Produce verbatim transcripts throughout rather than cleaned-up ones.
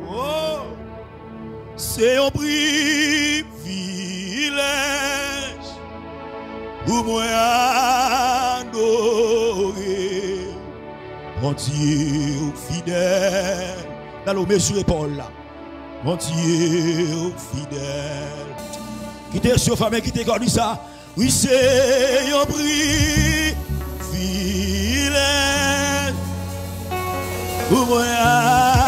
Oh, se yon privilèj pou mwen adore Bondye ou fidèl. Gade w mezire pawòl la. Bondye ou fidèl. Kite syo fèmen, kite kò li sa. Wi, se yon privilèj pou mwen adore.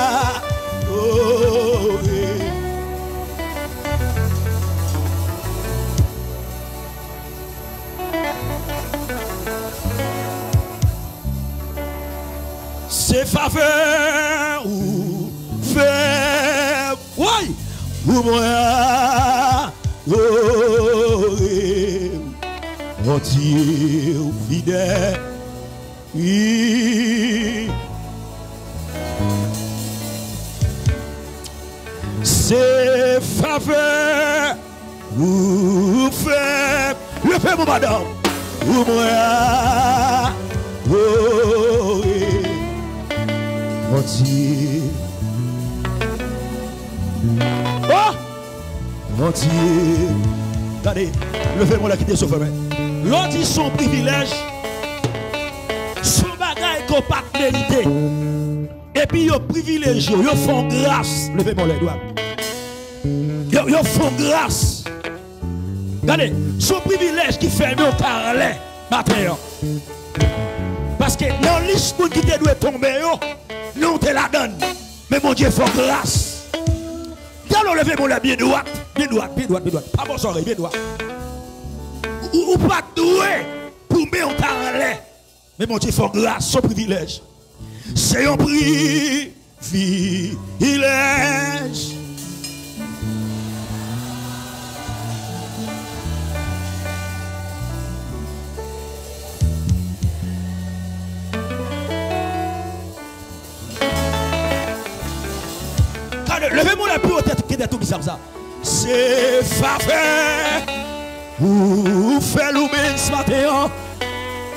Se favè ou fè, woy, pou mwen adore. Bondye ou fidèl, wi. Se favè ou fè. Leve men w madanm. Pou mwen adore Bondye. Oh! Bondye. Gade, leve men w la, kite syo fèmen. Lè w di se yon privilèj, se yon bagay ke w pa t merite. Epi yo privilejye w, yo fè w gras. Leve men w la, dwat. Yo, yo fè w gras. Gade, se yon privilèj ki fè men w ta anlè maten an. Paske nan lis moun ki te dwe tonbe yo, non w te ladan l. Men Bondye fè w gras. Talè w leve men w la byen dwat, byen dwat, byen dwat, byen dwat. Pa bò zòrèy, byen dwat. Ou, ou pa t dwe pou men w ta anlè. Men Bondye fè w gras, se yon privilèj. Se yon privilèj. Gade, leve men w la pi wo ke tèt ou, ki tèt ou ki sa. Se favè ou fè Loumens maten an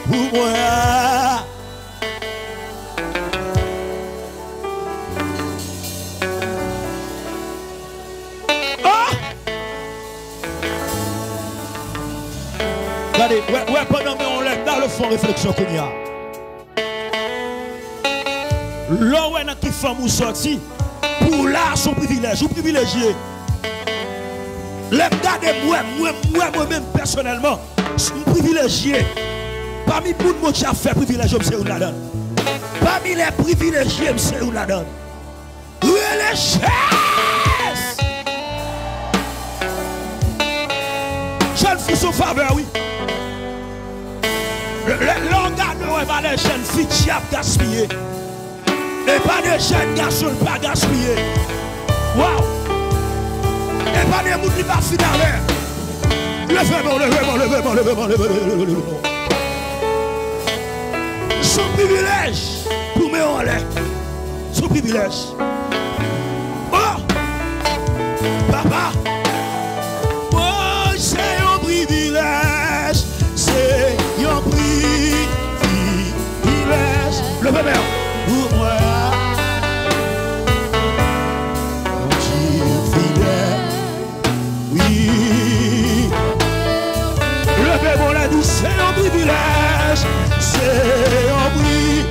pou mwen. Ah! Gade, wè, wè, pandan men w anlè, gade, fè yon refleksyon kounye a. Lè w wè nan ki fanmi w sòti, pou w la, se yon privilèj, ou privilejye. Lè m gade m, m wè, m wè, m wè mwen menm pèsonèlman, m privilejye. Pami moun Bondye ap fè privilejye, m se youn ladan l. Pami lè privilejye, m se youn ladan l. Rele Jezi! Jèn fi, se yon favè, wi. Lè, lè, lè w gade, w wè valè jèn fi, dyab gaspiye. E pa de jèn gason l pa gaspiye. Waw! E pa de moun li pa fin avè. Leve men w, leve men w, leve men w, leve men w, leve men w, leve men w. Se yon privilèj pou men w anlè. Se yon privilèj. Oh! Papa! Oh, se yon privilèj. Se yon privilèj. Leve men w. Pou mwen. Bondye fidèl. Wi. Leve men w la, di se yon privilèj. Se yon pri-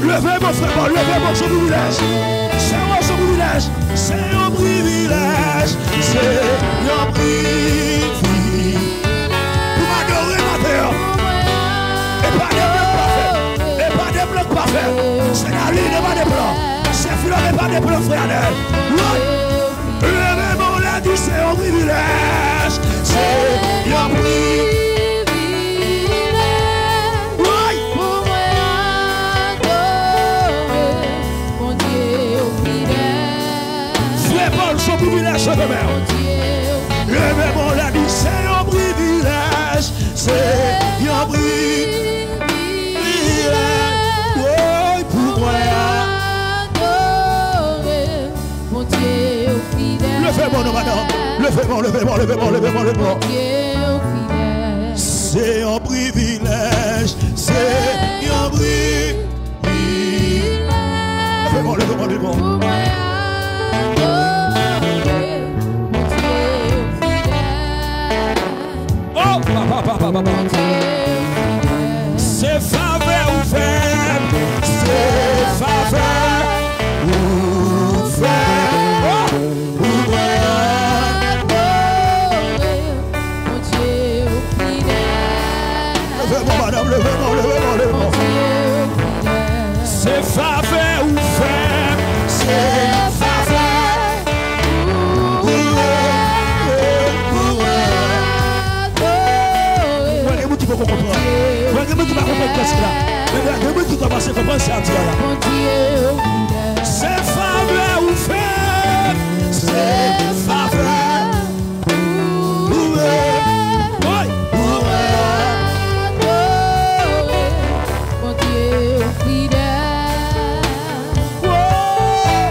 Leve men w, frè pa m, leve men w, se yon privilèj. Se yon, se yon privilèj. Se yon privilèj. Se yon privilèj. Pou m adore maten an. E pa de blan k pa fè. E pa de blan k pa fè. Se Lalin, e pa de blan. Se Filòm, e pa de blan, frè Anèl. Woy! Leve men w la, di se yon privilèj. Se yon privilèj. Woy! Pou mwen adore Bondye ou fidèl. Frè Pòl, se yon privilèj, leve men w. Leve men w la, di se yon privilèj. Se yon privilèj. Woy, pou mwen adore Bondye ou fidèl. Leve men w non, madanm. Leve men w, leve men w, leve men w, leve men w, leve men w. Bondye ou fidèl. Se yon privilèj, se yon privilèj. Leve men w, leve men w, leve men w. Pou mwen adore, Bondye ou fidèl. Oh, papa, papa, papa. Se favè ou fè m, se favè ou fè m. Oh, pou mwen adore, Bondye ou fidèl. Leve men w, madanm, leve men w, leve men w, leve men w. Se favè ou fè m, se favè ou fè m. Mwen gen moun ki poko konprann. Mwen gen moun ki pa konprann kèsk la. Men gen moun ki kòmanse konprann sa m di a la. Se favè ou fè m, se favè. Wi. Wi. Bondye ou fidèl.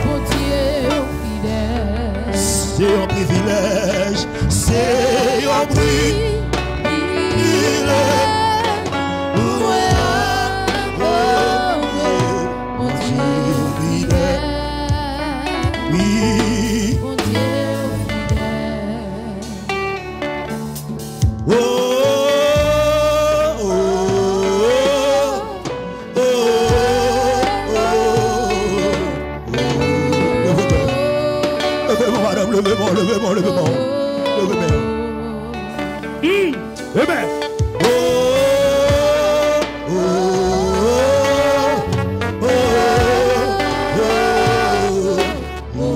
Bondye ou fidèl. Se yon privilèj, se yon privilèj. Pou mwen adore, Bondye ou fidèl. Wi. Bondye ou fidèl. Oh, oh, oh, oh, oh, oh. Leve men w, leve men w, madanm, leve men w, leve men w, leve men w. Hmm. Amen. Oh, oh, oh, oh, oh.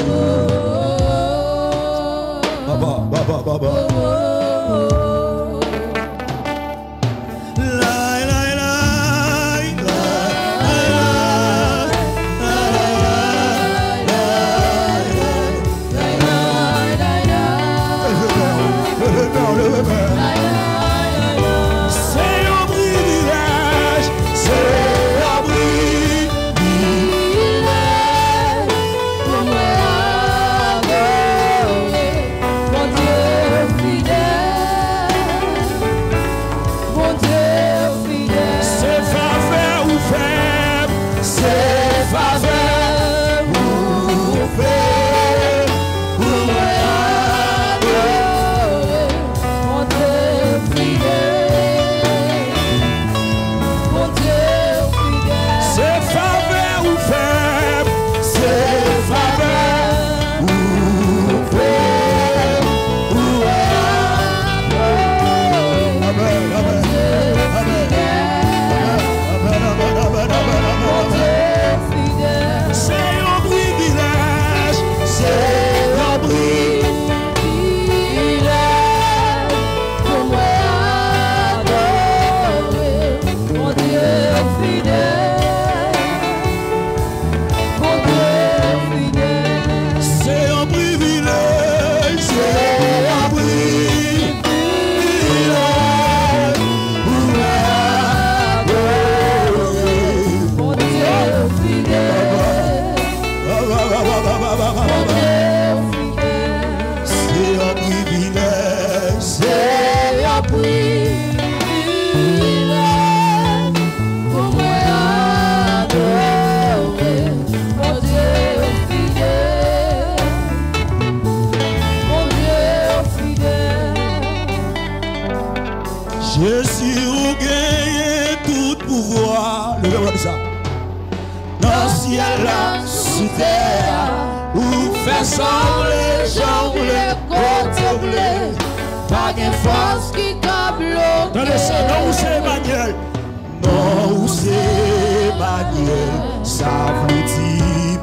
Baba, baba, baba. Se yon privilèj, se yon privilèj pou mwen adore Bondye fidèl. Bondye fidèl. Se favè ou fè m, se favè ou fè m, pou mwen adore Bondye fidèl. Bondye fidèl. Se favè ou fè m, se favè ou fè m, pou mwen adore. Amen, amen, amen. Amen, amen, amen, amen, amen, amen. Se yon privilèj, se yon privilèj pou mwen adore Bondye fidèl. Bondye fidèl. Se yon privilèj, se yon privilèj pou mwen adore Bondye fidèl. Bondye fidèl. Se yon privilèj, se yon privilèj pou mwen adore Bondye fidèl. Bondye fidèl. Jezi, ou genyen tout pouvwa. Leve men w, di sa. Nan syèl la, sou tè a, ou fè sa w vle, jan w vle, kote w vle. Pa gen fòs ki ka bloke. Tande sa, non ou se Emanyèl. Non ou se Emanyèl, sa vle di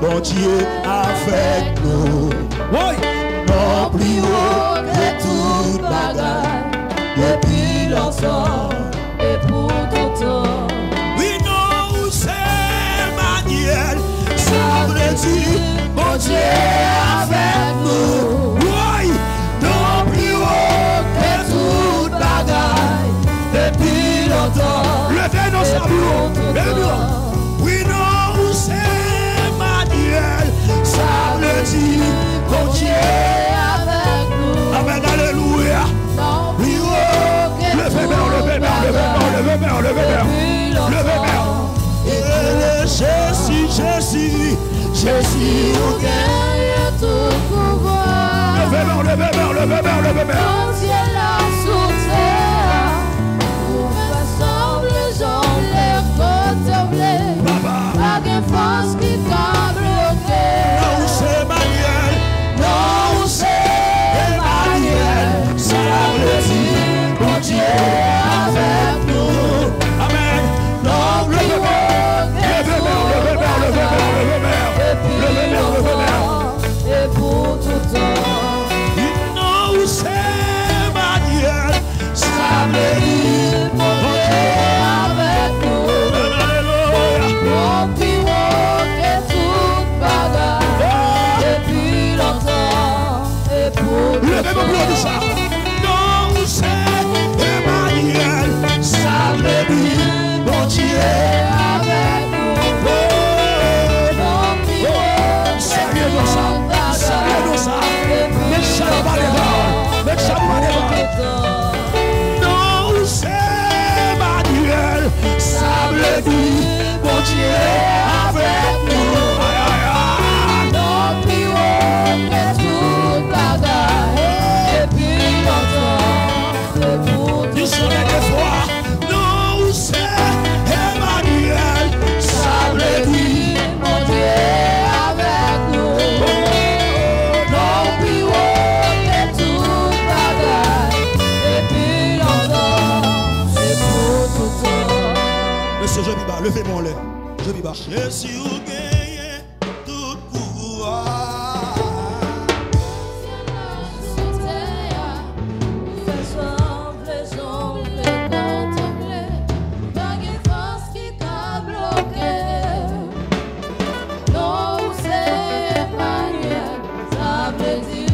Bondye avèk nou. Woy! Non pli wo ke tout bagay, depi lontan e pou toutan. Wi, non ou se Emanyèl, sa vle di Bondye avèk nou. Woy! Non pli wo ke tout bagay, depi lontan. Leve non sa pli wo. Leve non. Wi, non ou se Emanyèl, sa vle di Bondye avèk nou. Jezi, Jezi, Jezi, ou genyen tout pouvwa. Leve men, leve men, leve men, leve men. Nan syèl la, sou tè a, ou fè sanble jan w vle, kote w vle. Papa. Pa gen fòs ki ka bloke. Non, ou se Emmanuel. Non, ou se Emmanuel. Sa vle di Bondye avèk nou. Amèn. Leve men, leve men, leve men, leve men, leve men. Leve men, leve men. E pou tout tan. Non, ou se Emmanuel. Sa vle di Bondye avèk nou. Alelouya. Ou pi wo ke tout bagay. Depi lontan e pou tout tan. Leve men pou nou di sa. Non, ou se Emmanuel. Sa vle di Bondye avèk nou. Oh, oh, salye non sa. Salye non sa. Met chay ou ba devan. Met chay ou ba devan. Non, ou se Emmanuel. Sa vle di Bondye avèk nou. Ay, ay, ay. Non pi wo ke tout bagay. Depi lontan e pou tout tan. Di sa yon dènye fwa. Non, ou se Emmanuel. Sa vle di Bondye avèk nou. Non pi wo ke tout bagay. Depi lontan e pou tout tan. Mesye, je pi ba, leve men w anlè. Je pi ba. Jezi, ou genyen tout pouvwa. Nan syèl la, sou tè a, ou fè jan w vle, jan w vle, kote w vle. Pa gen fòs ki ka bloke. Non, ou se Emmanuel, sa vle di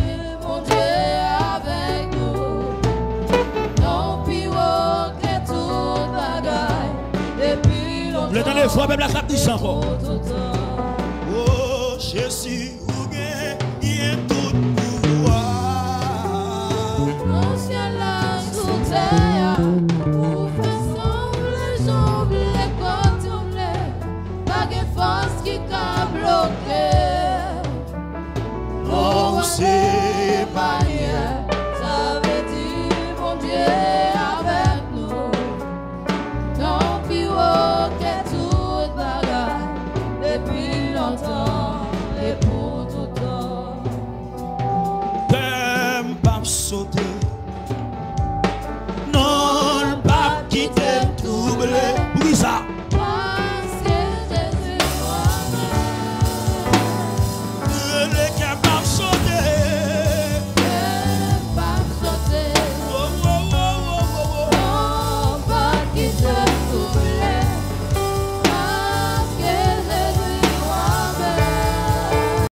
Bondye avèk nou. Non pi wo ke tout bagay. Depi lontan. Lè tande vwa pèp la k ap di sa ankò. Pou tout tan. Oh, Jezi, ou genyen tout pouvwa. Nan syèl la, sou tè a, ou fè sa w vle, jan w vle, kote w vle. Pa gen fòs ki ka bloke. Oh, ou se